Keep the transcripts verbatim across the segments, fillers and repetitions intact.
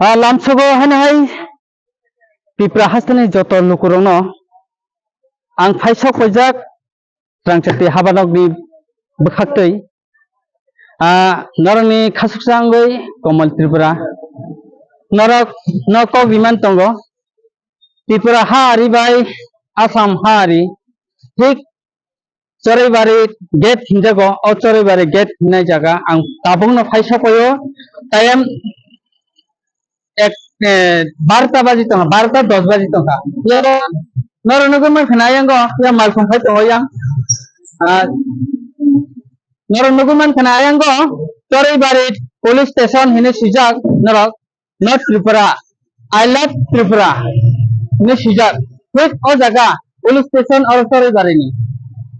Ah, lamsogo hano hai Tripura hasteni joto lukurokno ang phai sok paijak Trangchati habanokni bwkhaktwi. Ah, norokni khasuksa wngwi Komal Tripura. Norok no kok riman tongo. Tripura ha ari bai Assam ha ari thik Choraibari gate hinjago, o Choraibari gate hinai jaga ang tabukno phai sokoyo, time ek, eh, barota baji tongkha, barota dos baji tongkha. Yero norok nugwi mankha na ayango, ya malkhung phai tongo yang. Ah, norok nugwi mankha na ayango, Choraibari police station hinwi swijak norok. Not Tripura, I love Tripura hinwi swijak. Thik o jaga police station oro Choraibari ni.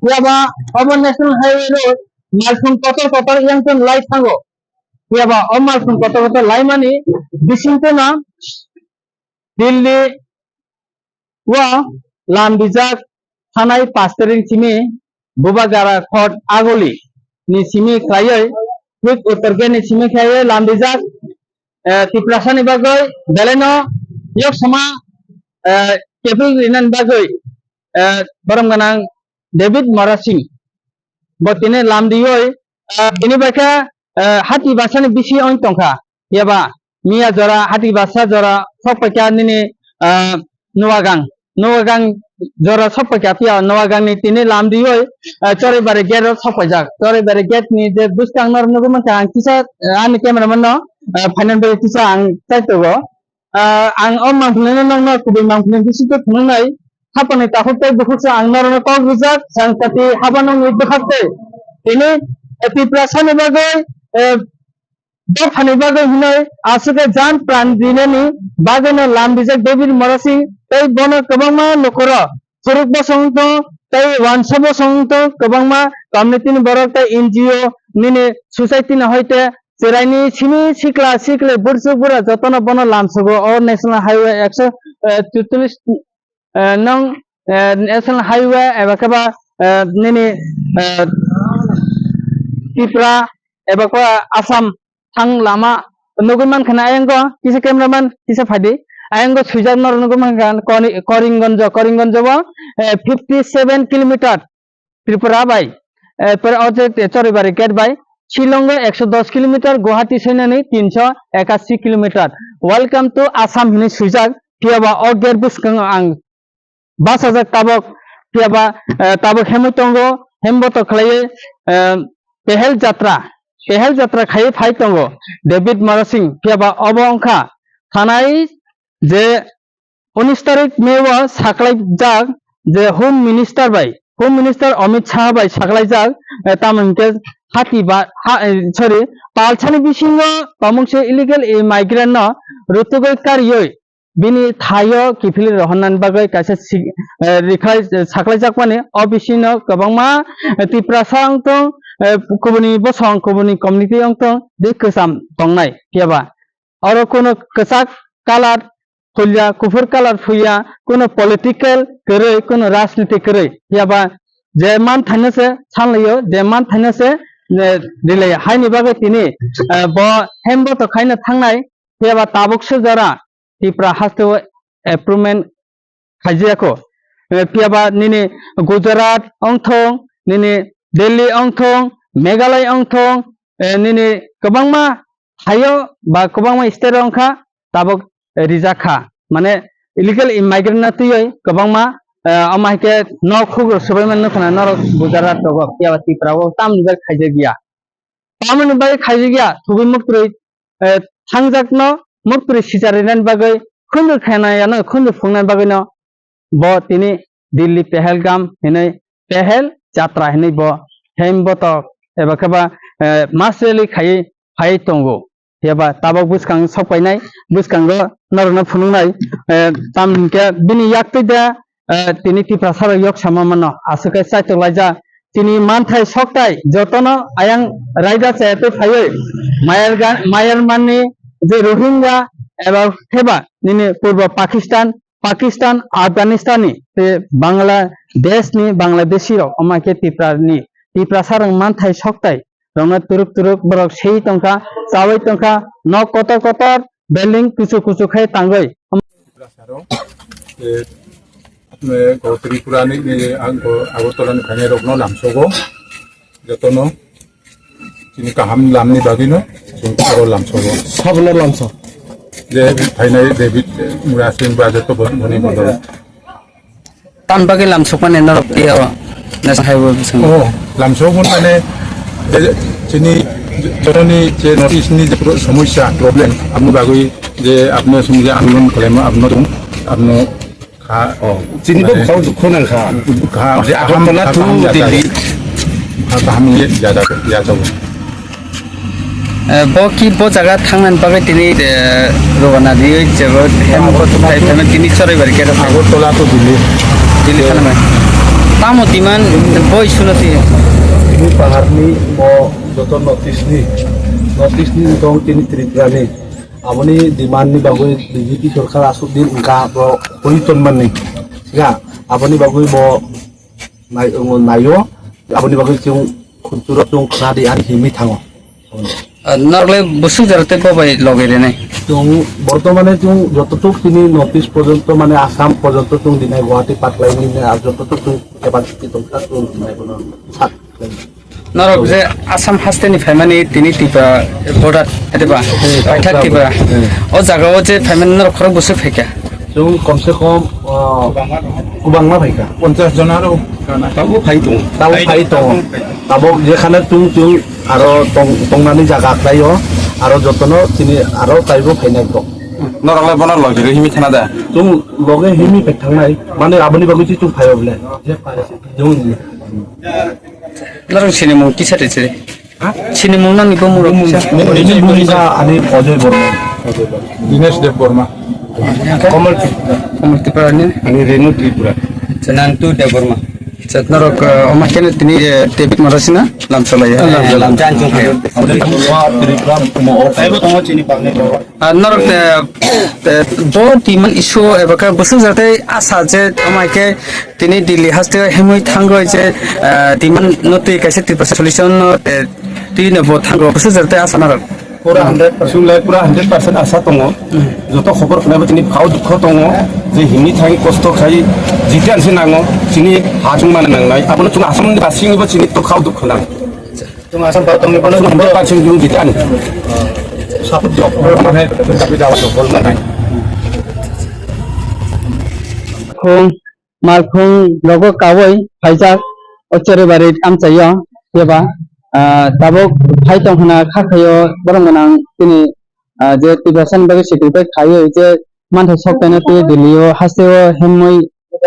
Phiya ba obo National Highway Road malsong kotor kotor yang tong lai thango. Phiya ba o malsong kotor kotor lai mani bising tongma Delhi o lam bijak thanai pastoring simi Bubagara Khot Agoli ni simi khlaiwi, thik uttor gate ni simi khlaiwi lam bijak, eh, Tiprasa ni bagwi belai no yok sama, eh, kebul rinani bagwi, eh, borom gwnang David Mora Singh bo tini lam riwi, eh, tini bai khe, eh, hati basa ni bisi ong tongkha. Phiya ba miya jora, hati basa jora sok paikha nini, ah, Nuagang. Nuagang jora sok paikha, phiya Nuagang ni tini lam riwi, ah, Choraibari gate o sok paijak. Choraibari gate ni je bwskang no nugwi mankha ang kisa, ah, ani cameraman no, ah, phainani bagwi kisa ang chaitogo. Ah, ang o mangpili no nokno kubui mangpili bisingo phunuknai. Hapani takhuk tei bukhuk se ang norokno kok rijak, Trangchati habanokni bwkhaktwi. Tini, eh, Tiprasa ni bagwi, eh, dophani bagwi hwnwi aswk khe jan pran rinani bagwino lam rijak David Mora Singh tei bono kwbangma nokoro phuruk bosong wng tongo tei wansa bosong wng tongo, kwbangma community ni borok tei N G O nini society ni hoite chwraini simi sikla sikli burchuk bura jotono bono lamsogo o National Highway ekso, eh, chuchollis, eh, nong, eh, National Highway eba khe ba, eh, nini, eh, Tripura eba khe Assam thang lama nugwi mankha na ayango kisa cameraman kisa phaidi. Ayango swijak norok nugwi mankha Kori-, Koringgonjo, Koringgonjo bo, eh, fifty seven kilometer Tripura bai, eh, pore o je te Choraibari gate bai Shillong o ekso dos kilometer, Guwahati soinani tinso ekasi kilometer. Welcome to Assam hinwi swijak, phiya ba o gate bwskango ang bachajak tabok, phiya ba, eh, tabok hemwi tongo, hemboto khlaiwi, eh, Pehel Jatra, Pehel Jatra khaiwi phai tongo David Mora Singh, phiya ba obo wngkha thanai je unis tarik May o saklaijak je Home Minister bai, Home Minister Amit Shah bai saklaijak, eh, tamo hinkhe hati ba, ha, eh, sorry, palsani bisingo tongmung se illegal immigrant no rutugwi kariwi bini thaio kiphilwi rohornani bagwi kaisa si-, eh, rikhlai, eh, saklaijakmani o bisino kwbangma, eh, Tiprasa wngtong, eh, kubuni bosong, kubuni community wngtong, je kwcham tongnai phiya ba oro kunu kwchak colour phulia, kuphur colour phulia, kunu political kwrwi, kunu rajniti kwrwi, phiya ba je manthaino se sanlaio, je manthaino se, eh, rilaio. Haini bagwi tini, eh, bo hemboto khaina thangnai, phiya ba tabuk se jora Tipra haste o improvement khaijaya kho. Eh, phiya ba nini Gujarat wngthong, nini Delhi wngthong, Meghalaya wngthong, eh, nini kwbangma haio ba kwbangma state o wngkha, tabuk rijak kha. Mane illegal immigrant no twiwi kwbangma, eh, omo hai khe nok huk rok swbai mano khna norok Gujarat rogo, phiya ba Tripura o tamni bai khaijak ya. Tamoni bai khaijak ya, thubui muktwi, eh, thangjak no muktwi sichar rinani bagwi khunju khaina yano khunju phungnani bagwi no bo tini Delhi Pahalgam hinwi Pehel Jatra hinwi bo hem botok eba khe ba, eh, mass rally khaiwi phai tongo. Phiya ba tabok bwskang sok painai, bwskango norokno phunuknai, eh, tam hinkhe bini yaktwi da, eh, tini Tiprasa rok yok sama mano aswk khe chaitok laijak. Tini manthai soktai jotono ayang raida chayatwi phaiwi Mayar ga-, Mayarmani je Rohingya eba kheba nini Purbo Pakistan, Pakistan, Afghanistan ni tei Bangladesh ni Bangladeshi rok, omo khe Tripura ni Tiprasa rok manthai soktai rokno turuk turuk borok sei tongkha, chawi tongkha, nok kotor kotor building kuchuk kuchuk khai tangwi. Tripura saro, eh, apne ko Tripura ni, eh, ang ko Agartala ni phainai rok no lamsogo, joto no chini kaham lam ni bagwi no, chwng aro lamsogo. Sabono lamso. Je phainai David Murasing ba joto bo-, boni bodol. Tam bagwi lamsokmani norok tiyao nasa hai bo bising. Oh, lamsokmani mane je chini joroni je North East ni je pro-, somosya, problem, aboni bagwi je apno sumje andolon khlaima abno dong, abno kha, oh, chini bo mane khao dukho nang kha. Kha, je aham, Agartala to Delhi. Kha kaham ye jada, jada. Eh, bo ki bo jaga thangnani bagwi tini, eh, rogana di, je bo hem ko thai thai tini chorai bari khe rok. Agartala to Delhi. Delhi thana bai. Tamo diman bo isuno ti. Ini paharni bo joto North East ni, North East ni dong tini Tripura ni. Aboni demand ni bagwi B J P sorkar asuk din wngkha bo poriton manni. Ya, aboni bagwi bo nai, naio, aboni bagwi chwng khunchuro chwng khna di ani himwi thango. Ah, norok le busuk jaro tei bo bai loge rene. Chwng bortomane chwng jototuk chini North East porjonto mane Assam porjonto chwng dinai Guwahati patlai ni ar jototuk chwng capacity tongkha chwng dinai bono sak. Norok je Assam haste ni phaimani tini Tripura border, ete ba? Hmm, paithak Tripura. Hmm. O jaga o je phaimani norok khorok busuk phaikha. Chwng komse kom, ah, kwbangma phaikha. Ponchas jon aro. Tabo phai tongo. Tabo phai tongo. Tabo jekhane chwng chwng aro tong-, tongnani jaga khlaio, aro jotono chini aro kaibo phainai kok. Norok le bono logi rw himi thana da? Chwng loge himi phai thangnai, mane aboni bagwi chwng phaio bole. Chwng Norok sinimung kisa de chiri. Ha? Sinimung nang ibo murok kisa. Mung, mung, mung kisa ani Ajoy Borma. Dinesh Dev Borma. Kamal Tri-, Kamal Tripura ni? Ani Renu Tripura. Nantu Dev Borma. Chat norok, eh, oma kene tini, eh, David Murasing no lamsalai. Lamsalai. Lamsalai. Ah, norok, eh, eh, bo timan isu eba ka busuk jate asa je amai ke tini Delhi haste hemui thangoi je, eh, timan no twi kaisa Tripura solution no, eh, twi no bo thango busuk jate asa norok. Pura hundred percent. Chwng lai pura hundred percent asa tongo. Hmm. Joto khobor khwnai bo chini phao dukho tongo je himni thai kosto khai jiti anse nango chini ha chwng mana nangnai abono chwng asam ni basing bo chini to khao dukho nang. Chwng asam ba tongni bono hundred percent jung jiti ani. Khung malkhung rogo kawi phaijak o Choribari amchaio keba, ah, tabuk hai tong hwna kha khaio borok gwnang tini, ah, je Tiprasa ni bagwi sacrifice khaiwi je manthai sok taino twi Delhi o hasteo hemwi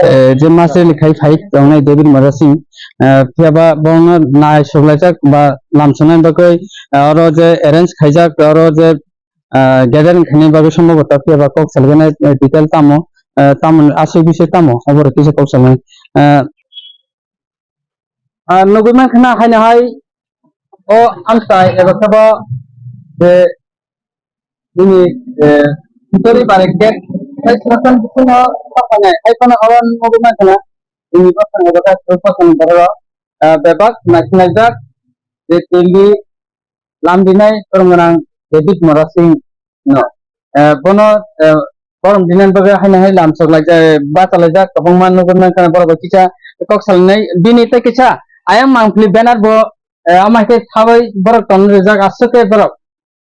eh, je master likhai phai tongnai David Murasing, eh, phiya ba bono nai soklaijak ba lamsonai bagwi, eh, oro je arrange khaijak, oro je, eh, gathering khainai bagwi sombhoboto phiya ba kok salgani, eh, detail tamo, eh, tamo aswk bising tamo, obo rok kisa kok salnai. Eh, ah, nugwi mankha na haino hai o amchai eba khe bo je Nini, eh, history bare gate, hai sinasan bisingo pasanai, hai phano oro nugwi mankha na, nini pasang eba ka, pasang borok, eh, bebak naisinglaijak, je Delhi lam dinai, borok gwnang David Murasing no. Eh, bono, eh, borom dinani bagwi haino hai lamsok laijak, eh, bachalaijak, kwbangma nugwi mankha na borok bai kisa kok salnai, bini tei kisa ayang mangpili banner bo, eh, ama hai khe sabai borok ton rijak, aswk khe borok.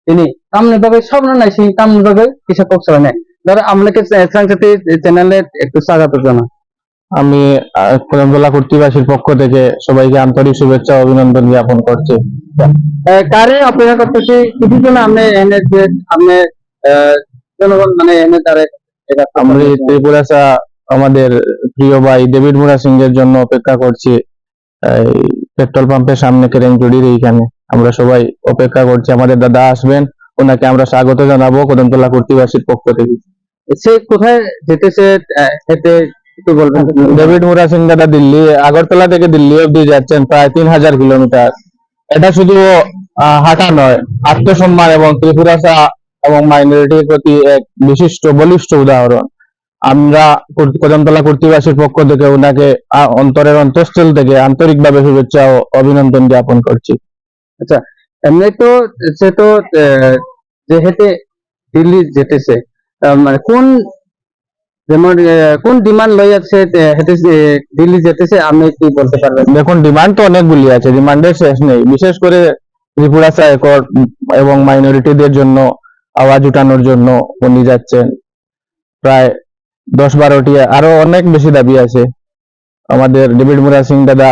Tini tamni bagwi sabno naising tamni bagwi kisa kok salai nai. Doro amle ke se-, sangchati channel e ektu saga to jana. আমি, আহ, কদমতলা কর্তৃবাসীর পক্ষ থেকে সবাইকে আন্তরিক শুভেচ্ছা ও অভিনন্দন জ্ঞাপন করছি। Eh, kare apnara kattesi kisi jona amne ene je amne, eh, jonogon mane ene tare ega আমরা এই ত্রিপুরাসা আমাদের প্রিয় ভাই ডেভিড মুরা সিং এর জন্য অপেক্ষা করছি। এই পেট্রোল পাম্পের সামনে কেরেন জুড়ির এইখানে আমরা সবাই অপেক্ষা করছি, আমাদের দাদা আসবেন, ওনাকে আমরা স্বাগত জানাবো কদমতলা কর্তৃবাসীর পক্ষ থেকে। সে কোথায় যেতেছে, আহ, হেঁটে একটু বলবেন? ডেভিড মুরা সিং দাদা দিল্লি, আগরতলা থেকে দিল্লি অবধি যাচ্ছেন প্রায় তিন হাজার কিলোমিটার। এটা শুধু, আহ, হাঁটা নয়, আত্মসম্মান এবং ত্রিপুরাসা এবং মাইনরিটির প্রতি এক বিশিষ্ট বলিষ্ঠ উদাহরণ। আমরা কর-, কদমতলা কর্তৃবাসীর পক্ষ থেকে ওনাকে, আ, অন্তরের অন্তঃস্থল থেকে আন্তরিকভাবে শুভেচ্ছা ও অভিনন্দন জ্ঞাপন করছি। আচ্ছা, এমনি তো সে তো, আহ, যে হেঁটে দিল্লি যেতেছে, আহ, মানে কোন, যেমন, আহ, কোন ডিমান্ড লইয়া সে, আহ, হেঁটে, আহ, দিল্লি যেতেছে, আপনি কি বলতে পারবেন? দেখুন, ডিমান্ড তো অনেকগুলি আছে, ডিমান্ডের শেষ নেই। বিশেষ করে ত্রিপুরা অ্যাকর্ড এবং মাইনরিটিদের জন্য আওয়াজ উঠানোর জন্য উনি যাচ্ছেন। প্রায় দশ বারোটি, আরো অনেক বেশি দাবি আছে। আমাদের ডেভিড মুরা সিং দাদা,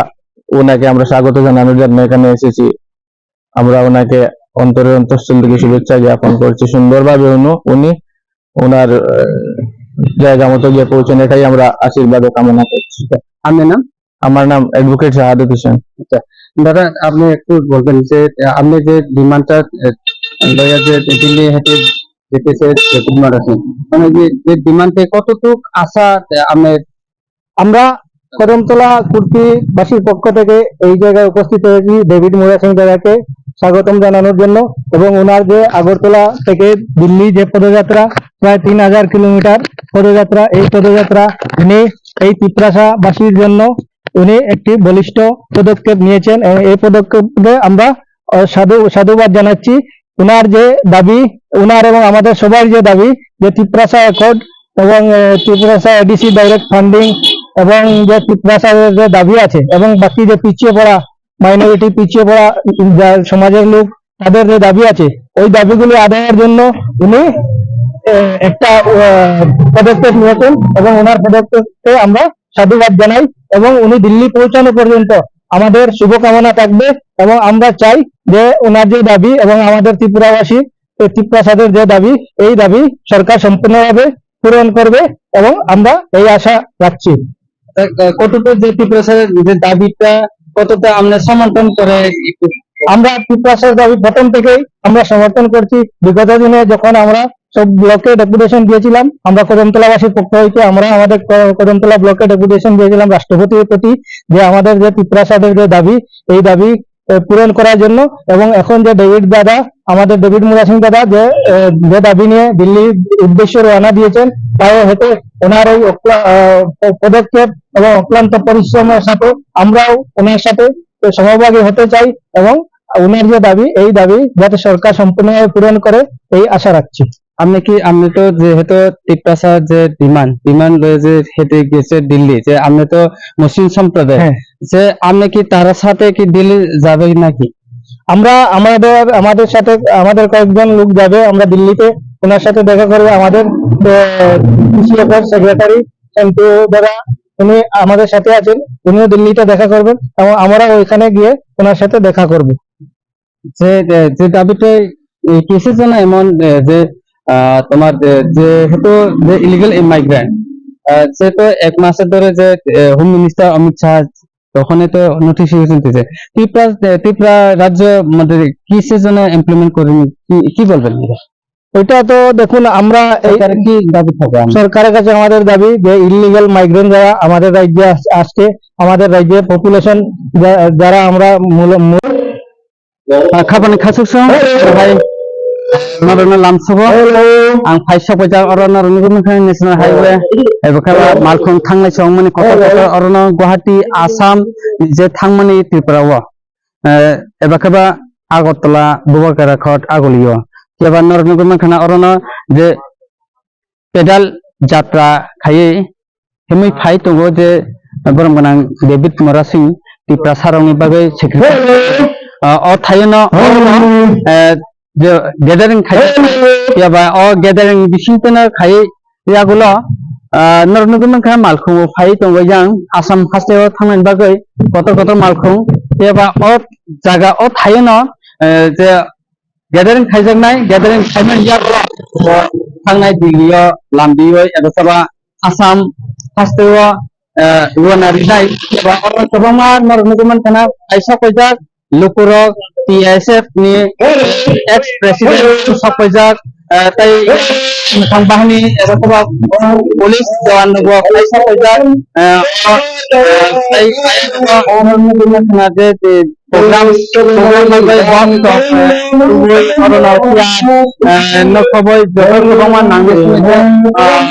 ওনাকে আমরা স্বাগত জানানোর জন্য এখানে এসেছি। আমরা ওনাকে অন্তরের অন্তঃস্থল থেকে শুভেচ্ছা জ্ঞাপন করছি। সুন্দরভাবে উনি, উনি ওনার, আহ, জায়গা মতো গিয়ে পৌঁছেন, এটাই আমরা আশীর্বাদ ও কামনা করছি। আপনার নাম? আমার নাম অ্যাডভোকেট শাহাদত হোসেন। আচ্ছা, দাদা, আপনি একটু বলবেন যে, আহ, আপনি যে ডিমান্ডটা, আহ, লইয়া যে দিল্লি হেঁটে যেতেছে, যে ডিমান্ড আছে, মানে যে, যে ডিমান্ডে কতটুক আশা, আহ, আপনি আমরা কদমতলা কুর্তিবাসীর পক্ষ থেকে এই জায়গায় উপস্থিত হয়েছি ডেভিড মুরা সিং দাদাকে স্বাগতম জানানোর জন্য এবং ওনার যে আগরতলা থেকে দিল্লি যে পদযাত্রা, প্রায় তিন হাজার কিলোমিটার পদযাত্রা, এই পদযাত্রা উনি এই তিপ্রাসাবাসীর জন্য উনি একটি বলিষ্ঠ পদক্ষেপ নিয়েছেন এবং এই পদক্ষেপে আমরা, আহ, সাধু-, সাধুবাদ জানাচ্ছি। ওনার যে দাবি, ওনার এবং আমাদের সবার যে দাবি যে তিপ্রাসা অ্যাকর্ড এবং, আহ, তিপ্রাসা এডিসি ডাইরেক্ট ফান্ডিং এবং যে তিপ্রাসার যে দাবি আছে এবং বাকি যে পিছিয়ে পড়া মাইনরিটি, পিছিয়ে পড়া, উম, যা সমাজের লোক, তাদের যে দাবি আছে, ওই দাবিগুলি আদায়ের জন্য উনি, আহ, একটা, আহ, পদক্ষেপ নিয়েছেন এবং ওনার পদক্ষেপকে আমরা সাধুবাদ জানাই এবং উনি দিল্লি পৌঁছানো পর্যন্ত আমাদের শুভকামনা থাকবে এবং আমরা চাই যে ওনার যে দাবি এবং আমাদের ত্রিপুরাবাসী, এই তিপ্রাসাদের যে দাবি, এই দাবি সরকার সম্পূর্ণভাবে পূরণ করবে এবং আমরা এই আশা রাখছি। তা, আহ, কতটা যে তিপ্রাসাদের যে দাবিটা কতটা আমরা সমর্থন করে? আমরা তিপ্রাসার দাবি প্রথম থেকেই আমরা সমর্থন করছি। বিগত দিনে যখন আমরা সব ব্লকে ডেপুটেশন দিয়েছিলাম, আমরা কদমতলাবাসীর পক্ষ হইতে আমরা আমাদের ক-, কদমতলা ব্লকে ডেপুটেশন দিয়েছিলাম রাষ্ট্রপতির প্রতি যে আমাদের যে তিপ্রাসাদের যে দাবি, এই দাবি, এ, পূরণ করার জন্য। এবং এখন যে ডেভিড দাদা, আমাদের ডেভিড মুরা সিং দাদা যে, এ, যে দাবি নিয়ে দিল্লির উদ্দেশ্যে রওনা দিয়েছেন, তাও হয়তো ওনার এই অক্লা-, আহ, প-, পদক্ষেপ এবং অক্লান্ত পরিশ্রমের সাথে আমরাও ওনার সাথে সহভাগী হতে চাই এবং ওনার যে দাবি, এই দাবি যাতে সরকার সম্পূর্ণভাবে পূরণ করে, এই আশা রাখছি। আপনি কি, আপনি তো যেহেতু তিপ্রাসা যে ডিমান্ড, ডিমান্ড লয়ে যে হেঁটে গেছে দিল্লি, যে আপনি তো মুসলিম সম্প্রদায়, হ্যাঁ। যে আপনি কি তার সাথে কি দিল্লি যাবে নাকি? আমরা আমাদের, আমাদের সাথে আমাদের কয়েকজন লোক যাবে, আমরা দিল্লিতে ওনার সাথে দেখা করবে। আমাদের, আহ, পিসিএফ এর সেক্রেটারি সন্তু দাদা, উনি আমাদের সাথে আছেন, উনিও দিল্লিতে দেখা করবেন এবং আমরা ওইখানে গিয়ে ওনার সাথে দেখা করব। যে, যে, যে দাবিতে, এ, কিসের জন্য এমন, এ, যে, আহ, তোমার, এ, যেহেতু যে ইলিগাল ইমাইগ্রেন্ট, আহ, সে তো এক মাসের ধরে যে, এ, হোম মিনিস্টার অমিত শাহ তখনই তো নোটিফিকেশন দিয়েছে। ত্রিপুরা, এ, ত্রিপুরা রাজ্য মধ্যে কিসের জন্য ইমপ্লিমেন্ট করেনি? কি, কি বলবেন এটা? ওইটা তো দেখুন, আমরা এই সরকারের কি দাবি থাকবে? আমরা সরকারের কাছে আমাদের দাবি যে ইলিগাল মাইগ্রেন্ট যারা আমাদের রাজ্যে আস-, আসছে, আমাদের রাজ্যের পপুলেশন যা-, যারা আমরা মূল, মূল Ah, kha bani khasuk song, hai, norokno lamsogo. Ang phai sok paijak oro norok nugwi mankha National Highway, ebo khe ba Malkhung thanglai song mani kotor kotor orono Guwahati, Assam je thangmani Tripura o. Eh, ebo khe ba Agartala, Bubagra Khot, Agulio. Khe ba norok nugwi mankha na orono je pedal jatra khaiwi himwi phai tongo je borok gwnang David Mora Singh Tiprasa rokni bagwi secretary. Ah, o thaino, ah, je gathering khai, phiya ba o gathering bising teno khai yagulo, ah, norok nugwi mankha Malkhungo phai tongo yang Assam haste o thangnani bagwi kotor kotor Malkhung, phiya ba o jaga o thaino, eh, je gathering khaijaknai, gathering khaimani yagulo thangnai Delhi o, Lambio, eba saba Assam haste o, eh, rwna rijai, eba oro kwbangma norok nugwi mankha na, kaisa kaijak lukurok T S F ni ex president sok paijak, eh, tei mwkhang bahini eba khe ba police jawan rok bo kaisa paijak, eh, eh, tei oro nugwi mankha na je, je program, program bai bai bok tok, eh, oro no phiya, eh, nokho bai joto kwbangma nangwi sini je, ah,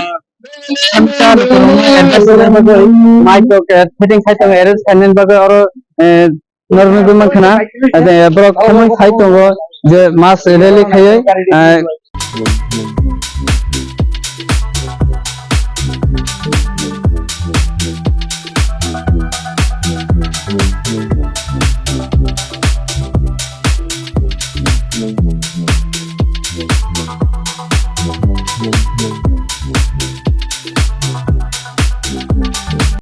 samsa rok no address khaina bagwi, mic rok, eh, fitting khai tongo, arrange khaina bagwi oro, eh, norok nugwi mankha na, eh, borok khamwi phai tongo je mass rally khaiwi, eh,